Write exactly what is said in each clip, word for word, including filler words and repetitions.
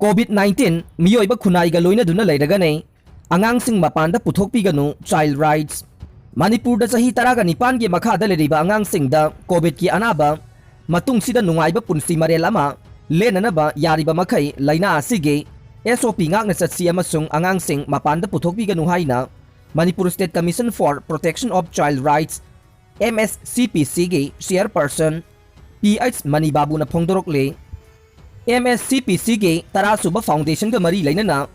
COVID nineteen ꯃꯤꯑꯣꯏꯕ ꯈꯨꯟꯅꯥꯏꯒ ꯂꯣꯏꯅꯗꯨꯅ ꯂꯩꯔꯒꯅꯤ꯫ ꯑꯉꯥꯡꯁꯤꯡ ꯃꯄꯥꯟꯗ ꯄꯨꯊꯣꯛꯄꯤꯒꯅꯨ, child rights꯫ ꯃꯅꯤꯄꯨꯔꯗ ꯆꯍꯤ ꯇꯔꯥꯒ ꯅꯤꯄꯥꯟꯒꯤ ꯃꯈꯥꯗ ꯂꯩꯔꯤꯕ ꯑꯉꯥꯡꯁꯤꯡꯗ COVIDꯀꯤ ꯑꯅꯥꯕ ꯃꯇꯨꯡꯁꯤꯗ ꯅꯨꯡꯉꯥꯏꯕ ꯄꯨꯟꯁꯤ ꯃꯔꯦꯜ ꯑꯃ ꯂꯦꯟꯅꯅꯕ ꯌꯥꯔꯤꯕ ꯃꯈꯩ ꯂꯥꯏꯅꯥ ꯑꯁꯤꯒꯤ SOP ꯉꯥꯛꯅ ꯆꯠꯁꯤ ꯑꯃꯁꯨꯡ ꯑꯉꯥꯡꯁꯤꯡ ꯃꯄꯥꯟꯗ ꯄꯨꯊꯣꯛꯄꯤꯒꯅꯨ ꯍꯥꯏꯅ Manipur State Commission for Protection of Child Rights, MSCPCꯒꯤ chairperson P H ꯃꯅꯤ ꯕꯥꯕꯨꯅ ꯐꯣꯡꯗꯣꯔꯛꯂꯤ꯫ MSCPCꯒꯤ ꯇꯔꯥ ꯁꯨꯕ foundationꯒ ꯃꯔꯤ ꯂꯩꯅꯅ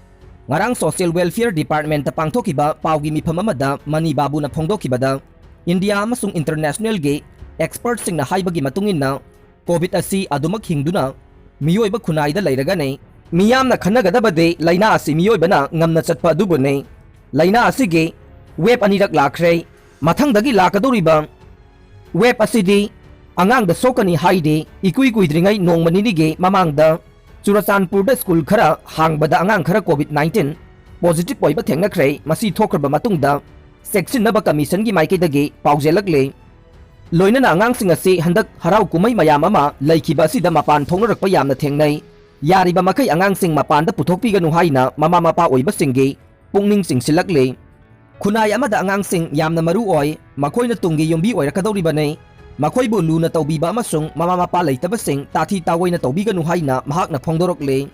ꯉꯔꯥꯡ Social Welfare Departmentꯇ ꯄꯥꯡꯊꯣꯛꯈꯤꯕ ꯄꯥꯎꯒꯤ ꯃꯤꯐꯝ ꯑꯃꯗ ꯃꯅꯤ ꯕꯥꯕꯨꯅ ꯐꯣꯡꯗꯣꯛꯈꯤꯕꯗ, India ꯑꯃꯁꯨꯡ internationalꯒꯤ expertꯁꯤꯡꯅ ꯍꯥꯏꯕꯒꯤ ꯃꯇꯨꯡ ꯏꯟꯅ, COVID ꯑꯁꯤ ꯑꯗꯨꯃꯛ ꯍꯤꯡꯗꯨꯅ ꯃꯤꯑꯣꯏꯕ ꯈꯨꯟꯅꯥꯏꯗ ꯂꯩꯔꯒꯅꯤ꯫ ꯃꯤꯌꯥꯝꯅ ꯈꯟꯅꯒꯗꯕꯗꯤ ꯂꯥꯏꯅꯥ ꯑꯁꯤ ꯃꯤꯑꯣꯏꯕꯅ ꯉꯝꯅ ꯆꯠꯄ ꯑꯗꯨꯕꯨꯅꯤ꯫ ꯂꯥꯏꯅꯥ ꯑꯁꯤꯒꯤ wave ꯑꯅꯤꯔꯛ ꯂꯥꯛꯈ꯭ꯔꯦ꯫ ꯃꯊꯪꯗꯒꯤ ꯂꯥꯛꯀꯗꯧꯔꯤꯕ wave ꯑꯁꯤꯗꯤ ꯑꯉꯥꯡꯗ ꯁꯣꯛꯀꯅꯤ ꯍꯥꯏꯔꯤ꯫ ꯏꯀꯨꯏ ꯀꯨꯏꯗ꯭ꯔꯤꯉꯩ ꯅꯣꯡꯃ ꯅꯤꯅꯤꯒꯤ ꯃꯃꯥꯡꯗ ꯆꯨꯔꯆꯥꯟꯄꯨꯔꯗ school ꯈꯔ ꯍꯥꯡꯕꯗ ꯑꯉꯥꯡ ꯈꯔ COVID nineteen positive ꯑꯣꯏꯕ ꯊꯦꯡꯅꯈ꯭ꯔꯦ꯫ ꯃꯁꯤ ꯊꯣꯛꯈ꯭ꯔꯕ ꯃꯇꯨꯡꯗ ꯆꯦꯛꯁꯤꯟꯅꯕ commissionꯒꯤ ꯃꯥꯏꯀꯩꯗꯒꯤ ꯄꯥꯎ ꯆꯦꯜꯂꯛꯂꯦ꯫ ꯂꯣꯏꯅꯅ ꯑꯉꯥꯡꯁꯤꯡ ꯑꯁꯤ ꯍꯟꯗꯛ ꯍꯔꯥꯎ ꯀꯨꯝꯍꯩ ꯃꯌꯥꯝ ꯑꯃ ꯂꯩꯈꯤꯕ ꯑꯁꯤꯗ ꯃꯄꯥꯟ ꯊꯣꯛꯅꯔꯛꯄ ꯌꯥꯝꯅ ꯊꯦꯡꯅꯩ꯫ ꯌꯥꯔꯤꯕ ꯃꯈꯩ ꯑꯉꯥꯡꯁꯤꯡ ꯃꯄꯥꯟꯗ ꯄꯨꯊꯣꯛꯄꯤꯒꯅꯨ ꯍꯥꯏꯅ ꯃꯃꯥ ꯃꯄꯥ ꯑꯣꯏꯕꯁꯤꯡꯒꯤ ꯄꯨꯛꯅꯤꯡ ꯆꯤꯡꯁꯤꯜꯂꯛꯂꯤ꯫ ꯈꯨꯟꯅꯥꯏ ꯑꯃꯗ ꯑꯉꯥꯡꯁꯤꯡ ꯌꯥꯝꯅ ꯃꯔꯨ ꯑꯣꯏ, ꯃꯈꯣꯏꯅ ꯇꯨꯡꯒꯤ ꯌꯨꯝꯕꯤ ꯑꯣꯏꯔꯛꯀꯗꯧꯔꯤꯕꯅꯤ꯫ ꯃꯈꯣꯏꯕꯨ ꯂꯨꯅ ꯇꯧꯕꯤꯕ ꯑꯃꯁꯨꯡ ꯃꯃꯥ ꯃꯄꯥ ꯂꯩꯇꯕꯁꯤꯡ ꯇꯥꯊꯤ ꯇꯥꯑꯣꯏꯅ ꯇꯧꯕꯤꯒꯅꯨ ꯍꯥꯏꯅ ꯃꯍꯥꯛꯅ ꯐꯣꯡꯗꯣꯔꯛꯂꯤ꯫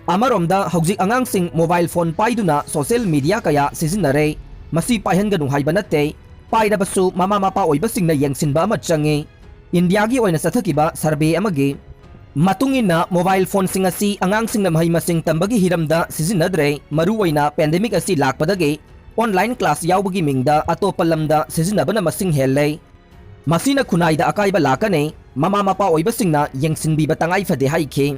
ꯑꯃꯔꯣꯝꯗ, ꯍꯧꯖꯤꯛ ꯑꯉꯥꯡꯁꯤꯡ mobile phone ꯄꯥꯏꯗꯨꯅ social media ꯀꯌꯥ ꯁꯤꯖꯤꯟꯅꯔꯦ꯫ ꯃꯁꯤ ꯄꯥꯏꯍꯟꯒꯅꯨ ꯍꯥꯏꯕ ꯅꯠꯇꯦ, ꯄꯥꯏꯔꯕꯁꯨ ꯃꯃꯥ ꯃꯄꯥ ꯑꯣꯏꯕꯁꯤꯡꯅ ꯌꯦꯡꯁꯤꯟꯕ ꯑꯃ ꯆꯪꯉꯤ꯫ ꯏꯟꯗꯤꯌꯥꯒꯤ ꯑꯣꯏꯅ ꯆꯠꯊꯈꯤꯕ survey ꯑꯃꯒꯤ ꯃꯇꯨꯡ ꯏꯟꯅ, mobile phoneꯁꯤꯡ ꯑꯁꯤ ꯑꯉꯥꯡꯁꯤꯡꯅ ꯃꯍꯩ ꯃꯁꯤꯡ ꯇꯝꯕꯒꯤ ꯍꯤꯔꯝꯗ ꯁꯤꯖꯤꯟꯅꯗ꯭ꯔꯦ꯫ ꯃꯔꯨꯑꯣꯏꯅ pandemic ꯑꯁꯤ ꯂꯥꯛꯄꯗꯒꯤ online class ꯌꯥꯎꯕꯒꯤ ꯃꯤꯡꯗ ꯑꯇꯣꯞꯄ ꯂꯝꯗ ꯁꯤꯖꯤꯟꯅꯕꯅ ꯃꯁꯤꯡ ꯍꯦꯜꯂꯦ꯫ ꯃꯁꯤꯅ ꯈꯨꯟꯅꯥꯏꯗ ꯑꯀꯥꯏꯕ ꯂꯥꯛꯀꯅꯤ꯫ ꯃꯃꯥ ꯃꯄꯥ ꯑꯣꯏꯕꯁꯤꯡꯅ ꯌꯦꯡꯁꯤꯟꯕꯤꯕ ꯇꯉꯥꯏ ꯐꯗꯦ ꯍꯥꯏꯈꯤ꯫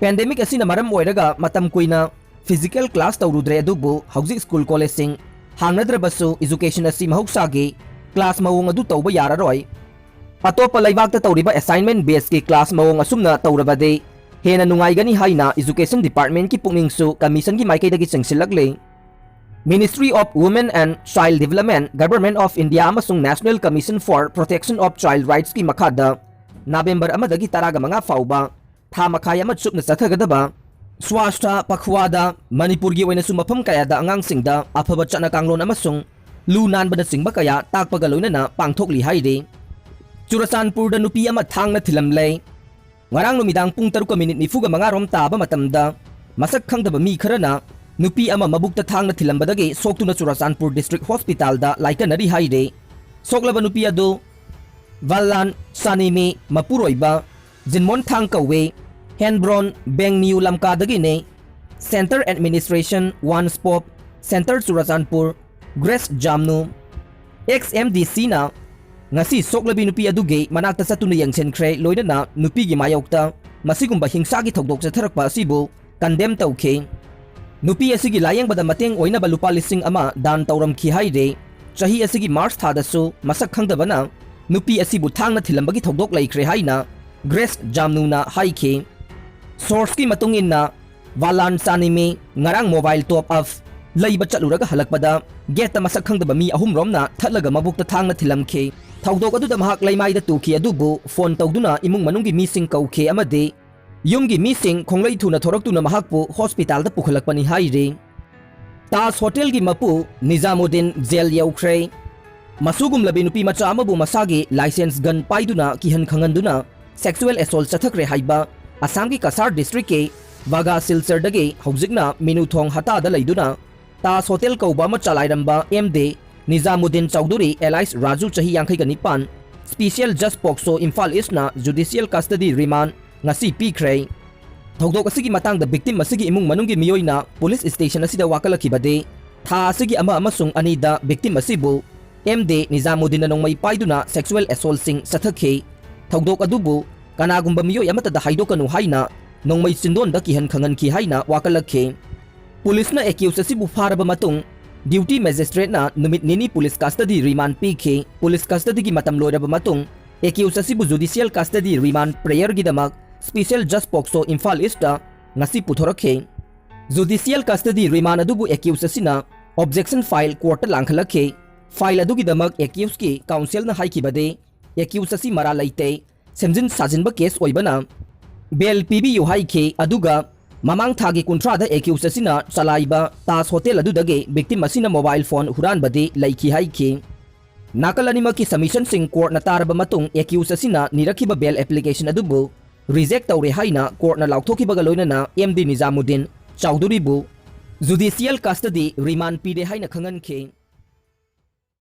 Pandemic ꯑꯁꯤꯅ ꯃꯔꯝ ꯑꯣꯏꯔꯒ ꯃꯇꯝ ꯀꯨꯏꯅ physical class ꯇꯧꯔꯨꯗ꯭ꯔꯦ, ꯑꯗꯨꯕꯨ ꯍꯧꯖꯤꯛ school collegeꯁꯤꯡ ꯍꯥꯡꯅꯗ꯭ꯔꯕꯁꯨ education ꯑꯁꯤ ꯃꯍꯧꯁꯥꯒꯤ class ꯃꯑꯣꯡ ꯑꯗꯨ ꯇꯧꯕ ꯌꯥꯔꯔꯣꯏ꯫ ꯑꯇꯣꯞꯄ ꯂꯩꯕꯥꯛꯇ ꯇꯧꯔꯤꯕ assignment basedꯀꯤ class ꯃꯑꯣꯡ ꯑꯁꯨꯝꯅ ꯇꯧꯔꯕꯗꯤ ꯍꯦꯟꯅ ꯅꯨꯡꯉꯥꯏꯒꯅꯤ ꯍꯥꯏꯅ education departmentꯀꯤ ꯄꯨꯛꯅꯤꯡꯁꯨ commissionꯒꯤ ꯃꯥꯏꯀꯩꯗꯒꯤ ꯆꯤꯡꯁꯤꯜꯂꯛꯂꯤ꯫ Ministry of Women and Child Development, Government of India ꯑꯃꯁꯨꯡ National Commission for Protection of Child Rightsꯀꯤ ꯃꯈꯥꯗ November ꯑꯃꯗꯒꯤ ꯇꯔꯥꯃꯉꯥ ꯐꯥꯎꯕ ꯊꯥ ꯃꯈꯥꯏ ꯑꯃ ꯆꯨꯞꯅ ꯆꯠꯊꯒꯗꯕ ꯁ꯭ꯋꯥꯁꯊ ꯄꯈꯋꯥꯗ ꯃꯅꯤꯄꯨꯔꯒꯤ ꯑꯣꯏꯅꯁꯨ ꯃꯐꯝ ꯀꯌꯥꯗ ꯑꯉꯥꯡꯁꯤꯡꯗ ꯑꯐꯕ ꯆꯠꯅ ꯀꯥꯡꯂꯣꯟ ꯑꯃꯁꯨꯡ ꯂꯨ ꯅꯥꯟꯕꯅꯆꯤꯡꯕ ꯀꯌꯥ ꯇꯥꯛꯄꯒ ꯂꯣꯏꯅꯅ ꯄꯥꯡꯊꯣꯛꯂꯤ ꯍꯥꯏꯔꯤ꯫ ꯆꯨꯔꯆꯥꯟꯄꯨꯔꯗ ꯅꯨꯄꯤ ꯑꯃ ꯊꯥꯡꯅ ꯊꯤꯜꯂꯝꯂꯦ꯫ ꯉꯔꯥꯡ ꯅꯨꯃꯤꯗꯥꯡ ꯄꯨꯡ ꯇꯔꯨꯛꯀ ꯃꯤꯅꯤꯠ ꯅꯤꯐꯨꯒ ꯃꯉꯥ ꯔꯣꯝ ꯇꯥꯕ ꯃꯇꯝꯗ ꯃꯁꯛ ꯈꯪꯗꯕ ꯃꯤ ꯈꯔꯅ ꯅꯨꯄꯤ ꯑꯃ ꯃꯕꯨꯛꯇ ꯊꯥꯡꯅ ꯊꯤꯜꯂꯝꯕꯗꯒꯤ ꯁꯣꯛꯇꯨꯅ ꯆꯨꯔꯆꯥꯟꯄꯨꯔ ꯗꯤꯁꯇ꯭ꯔꯤꯛ ꯍꯣꯁꯄꯤꯇꯥꯜꯗ ꯂꯥꯏꯀꯠꯅꯔꯤ ꯍꯥꯏꯔꯤ꯫ ꯁꯣꯛꯂꯕ ꯅꯨꯄꯤ ꯑꯗꯨ ꯚꯜꯂꯥꯟ ꯁꯥꯅꯤꯃꯤ ꯃꯄꯨꯔꯣꯏꯕ ꯖꯤꯟꯃꯣꯟ ꯊꯥꯡ ꯀꯧꯋꯦ꯫ ꯍꯦꯟꯕ꯭ꯔꯣꯟ ꯕꯦꯡꯅꯤꯌꯨ ꯂꯝꯀꯥꯗꯒꯤꯅꯦ꯫ ꯁꯦꯟꯇꯔ ꯑꯦꯗꯃꯤꯅꯤꯁꯇ꯭ꯔꯦꯁꯟ ꯋꯥꯟ ꯁ꯭ꯄꯣꯞ ꯁꯦꯟꯇꯔ ꯆꯨꯔꯆꯥꯟꯄꯨꯔ ꯒ꯭ꯔꯦꯁ ꯖꯥꯝꯅꯨ, ꯑꯦꯛꯁ ꯑꯦꯝ ꯗꯤ ꯁꯤꯅ ꯉꯁꯤ ꯁꯣꯛꯂꯕꯤ ꯅꯨꯄꯤ ꯑꯗꯨꯒꯤ ꯃꯅꯥꯛꯇ ꯆꯠꯇꯨꯅ ꯌꯦꯡꯁꯤꯟꯈ꯭ꯔꯦ, ꯂꯣꯏꯅꯅ ꯅꯨꯄꯤꯒꯤ ꯃꯥꯌꯣꯛꯇ ꯃꯁꯤꯒꯨꯝꯕ ꯍꯤꯡꯁꯥꯒꯤ ꯊꯧꯗꯣꯛ ꯆꯠꯊꯔꯛꯄ ꯑꯁꯤꯕꯨ ꯀꯟꯗꯦꯝ ꯇꯧꯈꯤ꯫ ꯅꯨꯄꯤ ꯑꯁꯤꯒꯤ ꯂꯥꯌꯦꯡꯕꯗ ꯃꯇꯦꯡ ꯑꯣꯏꯅꯕ ꯂꯨꯄꯥ ꯂꯤꯁꯤꯡ ꯑꯃ ꯗꯥꯟ ꯇꯧꯔꯝꯈꯤ ꯍꯥꯏꯔꯦ꯫ ꯆꯍꯤ ꯑꯁꯤꯒꯤ ꯃꯥꯔꯆ ꯊꯥꯗꯁꯨ ꯃꯁꯛ ꯈꯪꯗꯕꯅ ꯅꯨꯄꯤ ꯑꯁꯤꯕꯨ ꯊꯥꯡꯅ ꯊꯤꯜꯂꯝꯕꯒꯤ ꯊꯧꯗꯣꯛ ꯂꯩꯈ꯭ꯔꯦ ꯍꯥꯏꯅ ꯒ꯭ꯔꯦꯁ ꯖꯥꯝꯅꯨꯅ ꯍꯥꯏꯈꯤ꯫ ꯁꯣꯔꯁꯀꯤ ꯃꯇꯨꯡ ꯏꯟꯅ, ꯚꯥꯂꯥꯟ ꯆꯥꯅꯤꯃꯤ ꯉꯔꯥꯡ ꯃꯣꯕꯥꯏꯜ ꯇꯣꯞ ꯑꯞ ꯂꯩꯕ ꯆꯠꯂꯨꯔꯒ ꯍꯜꯂꯛꯄꯗ ꯒꯦꯠꯇ ꯃꯁꯛ ꯈꯪꯗꯕ ꯃꯤ ꯑꯍꯨꯝ ꯔꯣꯝꯅ ꯊꯠꯂꯒ ꯃꯕꯨꯛꯇ ꯊꯥꯡꯅ ꯊꯤꯜꯂꯝꯈꯤ꯫ ꯊꯧꯗꯣꯛ ꯑꯗꯨꯗ ꯃꯍꯥꯛ ꯂꯩꯃꯥꯏꯗ ꯇꯨꯈꯤ, ꯑꯗꯨꯕꯨ ꯐꯣꯟ ꯇꯧꯗꯨꯅ ꯏꯃꯨꯡ ꯃꯅꯨꯡꯒꯤ ꯃꯤꯁꯤꯡ ꯀꯧꯈꯤ ꯑꯃꯗꯤ ꯌꯨꯝꯒꯤ ꯃꯤꯁꯤꯡ ꯈꯣꯡꯂꯩ ꯊꯨꯅ ꯊꯣꯔꯛꯇꯨꯅ ꯃꯍꯥꯛꯄꯨ ꯍꯣꯁꯄꯤꯇꯥꯜꯗ ꯄꯨꯈꯠꯂꯛꯄꯅꯤ ꯍꯥꯏꯔꯤ꯫ ꯇꯥꯖ ꯍꯣꯇꯦꯜꯒꯤ ꯃꯄꯨ ꯅꯤꯖꯥꯃꯨꯗꯤꯟ ꯖꯦꯜ ꯌꯧꯈ꯭ꯔꯦ꯫ ꯃꯁꯨꯒꯨꯝꯂꯕꯤ ꯅꯨꯄꯤ ꯃꯆꯥ ꯑꯃꯕꯨ ꯃꯁꯥꯒꯤ ꯂꯥꯏꯁꯦꯟꯁ ꯒꯟ ꯄꯥꯏꯗꯨꯅ ꯀꯤꯍꯟ ꯈꯪꯍꯟꯗꯨꯅ ꯁꯦꯛꯁꯨꯑꯦꯜ ꯑꯦꯁꯣꯜꯠ ꯆꯠꯊꯈ꯭ꯔꯦ ꯍꯥꯏꯕ ꯑꯁꯥꯝꯒꯤ ꯀꯁꯥꯔ ꯗꯤꯁꯇ꯭ꯔꯤꯛꯀꯤ ꯕꯥꯒꯥ ꯁꯤꯜꯆꯔꯗꯒꯤ ꯍꯧꯖꯤꯛꯅ ꯃꯤꯅꯨꯊꯣꯡ ꯍꯇꯥꯗ ꯂꯩꯗꯨꯅ ꯇꯥꯖ ꯍꯣꯇꯦꯜ ꯀꯧꯕ ꯑꯃ ꯆꯂꯥꯏꯔꯝꯕ M D Nizamuddin Chowdhury alias Raju ꯆꯍꯤ ꯌꯥꯡꯈꯩꯒ ꯅꯤꯄꯥꯟ, ꯁ꯭ꯄꯤꯁꯤꯌꯦꯜ ꯖꯁ ꯄꯣꯛꯁꯣ ꯏꯝꯐꯥꯜ ꯏꯁꯅ ꯖꯨꯗꯤꯁꯤꯌꯦꯜ ꯀꯁꯇꯗꯤ ꯔꯤꯃꯥꯟ ꯉꯁꯤ ꯄꯤꯈ꯭ꯔꯦ꯫ ꯊꯧꯗꯣꯛ ꯑꯁꯤꯒꯤ ꯃꯇꯥꯡꯗ ꯚꯤꯛꯇꯤꯝ ꯑꯁꯤꯒꯤ ꯏꯃꯨꯡ ꯃꯅꯨꯡꯒꯤ ꯃꯤꯑꯣꯏꯅ ꯄꯨꯂꯤꯁ ꯁ꯭ꯇꯦꯁꯟ ꯑꯁꯤꯗ ꯋꯥꯀꯠꯂꯛꯈꯤꯕꯗꯤ, ꯊꯥ ꯑꯁꯤꯒꯤ ꯑꯃ ꯑꯃꯁꯨꯡ ꯑꯅꯤꯗ ꯚꯤꯛꯇꯤꯝ ꯑꯁꯤꯕꯨ ꯑꯦꯝ ꯗꯤ ꯅꯤꯖꯥꯃꯨꯗꯤꯟꯅ ꯅꯣꯡꯃꯩ ꯄꯥꯏꯗꯨꯅ ꯁꯦꯛꯁꯨꯑꯦꯜ ꯑꯦꯁꯣꯜꯠꯁꯤꯡ ꯆꯠꯊꯈꯤ꯫ ꯊꯧꯗꯣꯛ ꯑꯗꯨꯕꯨ ꯀꯅꯥꯒꯨꯝꯕ ꯃꯤꯑꯣꯏ ꯑꯃꯠꯇꯗ ꯍꯥꯏꯗꯣꯛꯀꯅꯨ ꯍꯥꯏꯅ ꯅꯣꯡꯃꯩ ꯆꯤꯟꯗꯣꯟꯗ ꯀꯤꯍꯟ ꯈꯪꯍꯟꯈꯤ ꯍꯥꯏꯅ ꯋꯥꯀꯠꯂꯛꯈꯤ꯫ ꯄꯨꯂꯤꯁꯅ ꯑꯦꯀ꯭ꯌꯨꯁ ꯑꯁꯤꯕꯨ ꯐꯥꯔꯕ ꯃꯇꯨꯡ, ꯗ꯭ꯌꯨꯇꯤ ꯃꯦꯖꯤꯁꯇ꯭ꯔꯦꯠꯅ ꯅꯨꯃꯤꯠ ꯅꯤꯅꯤ ꯄꯨꯂꯤꯁ ꯀꯁꯇꯗꯤ ꯔꯤꯃꯥꯟ ꯄꯤꯈꯤ꯫ ꯄꯨꯂꯤꯁ ꯀꯁꯇꯗꯤꯒꯤ ꯃꯇꯝ ꯂꯣꯏꯔꯕ ꯃꯇꯨꯡ, ꯑꯦꯀ꯭ꯌꯨꯁ ꯑꯁꯤꯕꯨ ꯖꯨꯗꯤꯁꯤꯌꯦꯜ ꯀꯁꯇꯗꯤ ꯔꯤꯃꯥꯟ ꯄ꯭ꯔꯦꯌꯔꯒꯤꯗꯃꯛ ꯁ꯭ꯄꯤꯁꯤꯌꯦꯜ ꯖꯁ ꯄꯣꯛꯁꯣ ꯏꯝꯐꯥꯜ ꯏꯁꯇ ꯉꯁꯤ ꯄꯨꯊꯣꯔꯛꯈꯤ꯫ ꯖꯨꯗꯤꯁꯤꯌꯦꯜ ꯀꯁꯇꯗꯤ ꯔꯤꯃꯥꯟ ꯑꯗꯨꯕꯨ ꯑꯦꯀ꯭ꯌꯨꯁ ꯑꯁꯤꯅ ꯑꯣꯕꯖꯦꯛꯁꯟ ꯐꯥꯏꯜ ꯀꯣꯔꯠꯇ ꯂꯥꯡꯈꯠꯂꯛꯈꯤ꯫ ꯐꯥꯏꯜ ꯑꯗꯨꯒꯤꯗꯃꯛ ꯑꯦꯀ꯭ꯌꯨꯁꯀꯤ ꯀꯥꯎꯟꯁꯤꯜꯅ ꯍꯥꯏꯈꯤꯕꯗꯤ, ꯑꯦꯀ꯭ꯌꯨꯁ ꯑꯁꯤ ꯃꯔꯥꯜ ꯂꯩꯇꯦ, ꯁꯦꯝꯖꯤꯟ ꯁꯥꯖꯤꯟꯕ ꯀꯦꯁ ꯑꯣꯏꯕꯅ ꯕꯦꯜ ꯄꯤꯕꯤꯌꯨ ꯍꯥꯏꯈꯤ꯫ ꯑꯗꯨꯒ ꯃꯃꯥꯡ ꯊꯥꯒꯤ ꯀꯨꯟꯊ꯭ꯔꯥꯗ ꯑꯦꯀ꯭ꯌꯨꯁ ꯑꯁꯤꯅ ꯆꯂꯥꯏꯕ ꯇꯥꯖ ꯍꯣꯇꯦꯜ ꯑꯗꯨꯗꯒꯤ ꯚꯤꯛꯇꯤꯝ ꯑꯁꯤꯅ ꯃꯣꯕꯥꯏꯜ ꯐꯣꯟ ꯍꯨꯔꯥꯟꯕꯗꯤ ꯂꯩꯈꯤ ꯍꯥꯏꯈꯤ꯫ ꯅꯥꯀꯜ ꯑꯅꯤꯃꯛꯀꯤ ꯁꯕꯃꯤꯁꯟꯁꯤꯡ ꯀꯣꯔꯠꯅ ꯇꯥꯔꯕ ꯃꯇꯨꯡ ꯑꯦꯀ꯭ꯌꯨꯁ ꯑꯁꯤꯅ ꯅꯤꯔꯛꯈꯤꯕ ꯕꯦꯜ ꯑꯦꯄ꯭ꯂꯤꯀꯦꯁꯟ ꯑꯗꯨꯕꯨ ꯔꯤꯖꯦꯛ ꯇꯧꯔꯦ ꯍꯥꯏꯅ ꯀꯣꯔꯠꯅ ꯂꯥꯎꯊꯣꯛꯈꯤꯕꯒ ꯂꯣꯏꯅꯅ ꯑꯦꯝ ꯗꯤ ꯅꯤꯖꯥꯃꯨꯗꯤꯟ ꯆꯧꯙꯨꯔꯤꯕꯨ ꯖꯨꯗꯤꯁꯤꯌꯦꯜ ꯀꯁꯇꯗꯤ ꯔꯤꯃꯥꯟ ꯄꯤꯔꯦ ꯍꯥꯏꯅ ꯈꯪꯍꯟꯈꯤ꯫